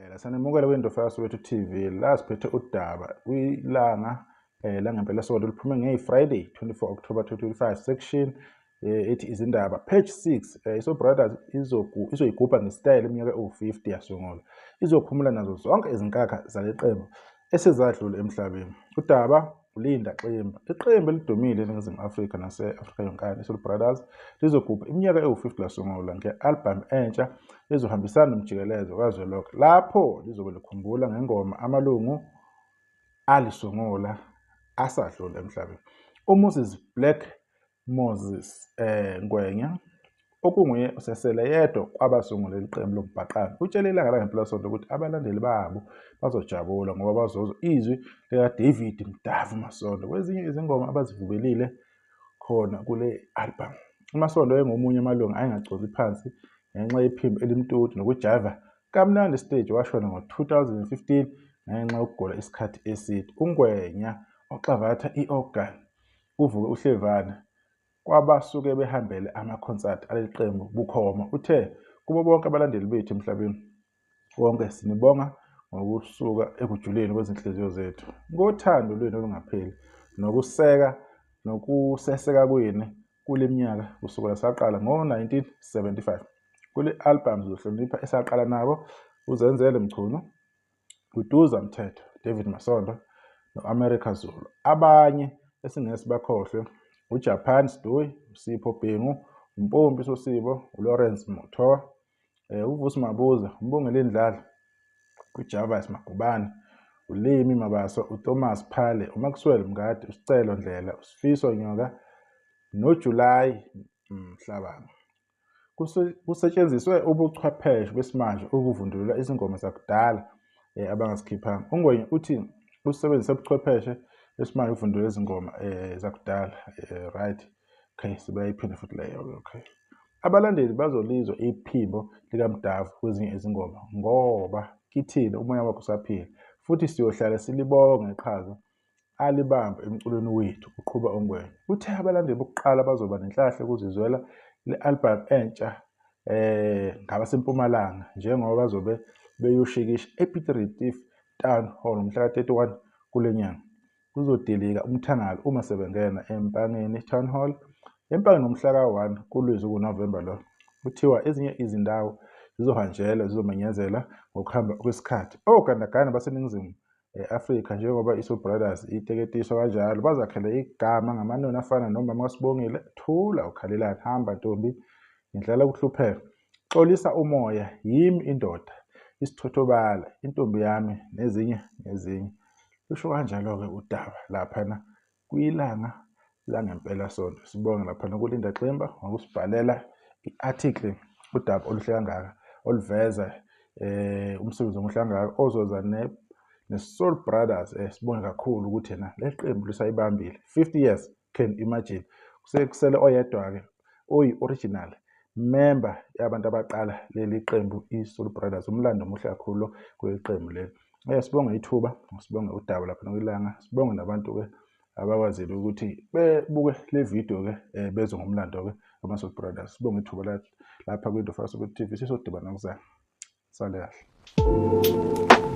Siyabingelela, sanimukela kwiNdofaya Soweto TV la siphethe udaba kwilanga langempelasonto liphume ngeyi-Friday 24 October 2025 section ethi izindaba page 6. ISoul Brothers izoyigubha ngesitayela iminyaka ewu-50 yasungulwa, izokhumula nazo zonke izinkakha zale qembu esezadlula emhlabeni. Udaba uLinda Ximba. Iqembu elidumile eNingizimu Afrika nase-Afrika yonkana, iSoul Brothers, lizogubha iminyaka ewu-50 lasungulwa nge-albhamu entsha ezohambisana nomjikelezo kazwelonke, lapho lizobe likhumbula ngengoma amalungu alisungula asadlula emhlabeni. UMoses Black Moses Ngwenya, okunguye osesele yedwa kwabasungula leli qembu lombhaqanga, utshele ilanga langempelasonto ukuthi abalandeli babo bazojabula ngoba bazozwa izwi likaDavid Mdavu Masondo kwezinye izingoma abazivubelile khona kule album. UMasondo wayengomunye amalungu ayengaconsi phansi ngenxa yephimbo elimtoti nokujayiva kamnandi stage. Washona ngo-2015 ngenxa yokugula isikhathi eside. UNgwenya oxavatha i-organ kuvuke uhlevane kwabasuke behambele amakhonsathi aleli qembu bukhoma. Uthe kubo bonke abalandeli bethu emhlabeni wonke, sinibonga ngokusuka ekujuleni kwezinhliziyo zethu ngothando lwenu olungapheli nokuseka nokuseseka kwenu kule minyaka kusukela saqala ngo-1975. Kule album sizohlonipha esaqala nabo, uZenzele Mchunu, uDuza Mthetho, David Masondo no-America Zulu. Abanye esingeke sibakhohlwe uJapan Siduyi, uSipho Bhengu, uMpompi Sosibo, uLawrence Mothoa, uVusi Mabuza, uMbongeli Ndladla, uJavas Magubane, uLimi Mabaso, uThomas Phale, uMaxwell Mngadi, uSicelo Ndlela, uSifiso Nyoka noJuly Mhlabane. Kusetshenziswe ubuchwepheshe besimanje ukuvundulula izingoma zakudala abangazikhiphanga. UNgwenya uthi usebenzise ubuchwepheshe besimanje ukuvundulula izingoma zakudala. Right, okay, sebeyayiphinde futhi leyo. Okay, abalandeli bazolizwa iphimbo likaMdavu kwezinye izingoma ngoba kithina umoya wakhe usaphila futhi siyohlala silibonga iqhaza alibambe emculweni wethu, kuqhuba uNgwenya. Uthe abalandeli bokuqala bazoba nenhlahla yokuzizwela le album entsha ngabasempumalanga njengoba bazobe beyoshikisha ePiet Retief Town Hall ngomhla ka-31 kule nyanga. Kuzodilika umthangala uma sebengena eMpangeni Town Hall eMpangeni ngomhla ka-1 kuLwezi kuNovemba lo. Kuthiwa ezinye izindawo zizohanjelwa zizomenyezela ngokuhamba kwesikhathi. Ogandaganda baseNingizimu e-Afrika njengoba iSoul Brothers iteketiswa kanjalo bazakhele igama ngamanoni afana nomama kaSibongile, Thula ukhalelani, Hamba ntombi, Ngidlala ukuhlupheka, Xolisa umoya, Yimi indoda, Isithothobala, Intombi yami nezinye nezinye. Lusho kanjalo-ke udaba laphana kwiLanga Langempelasonto. Sibonge laphana kuLinda Ximba ngokusibhalela i-article, udaba oluhle kangaka oluveza umsebenzi omuhle kangaka ozoza ne-Soul Brothers. Sibonge kakhulu ukuthi yena leli qembu lisayibambile 50 years, can imagine. Kusele oyedwa-ke oyi-original member yabantu abaqala leli qembu i-Soul Brothers. Umlando omuhle kakhulu kuleli qembu leli. Sibonge ithuba, sibonge udaba lapha nokwilanga, sibonge nabantu-ke abakwazile ukuthi bebuke le video-ke bezwe ngomlando-ke wama-Soul Brothers. Sibonge ithuba lapha kwiNdofaya Soweto TV. Sisodibana kuzayo. Sale kahle.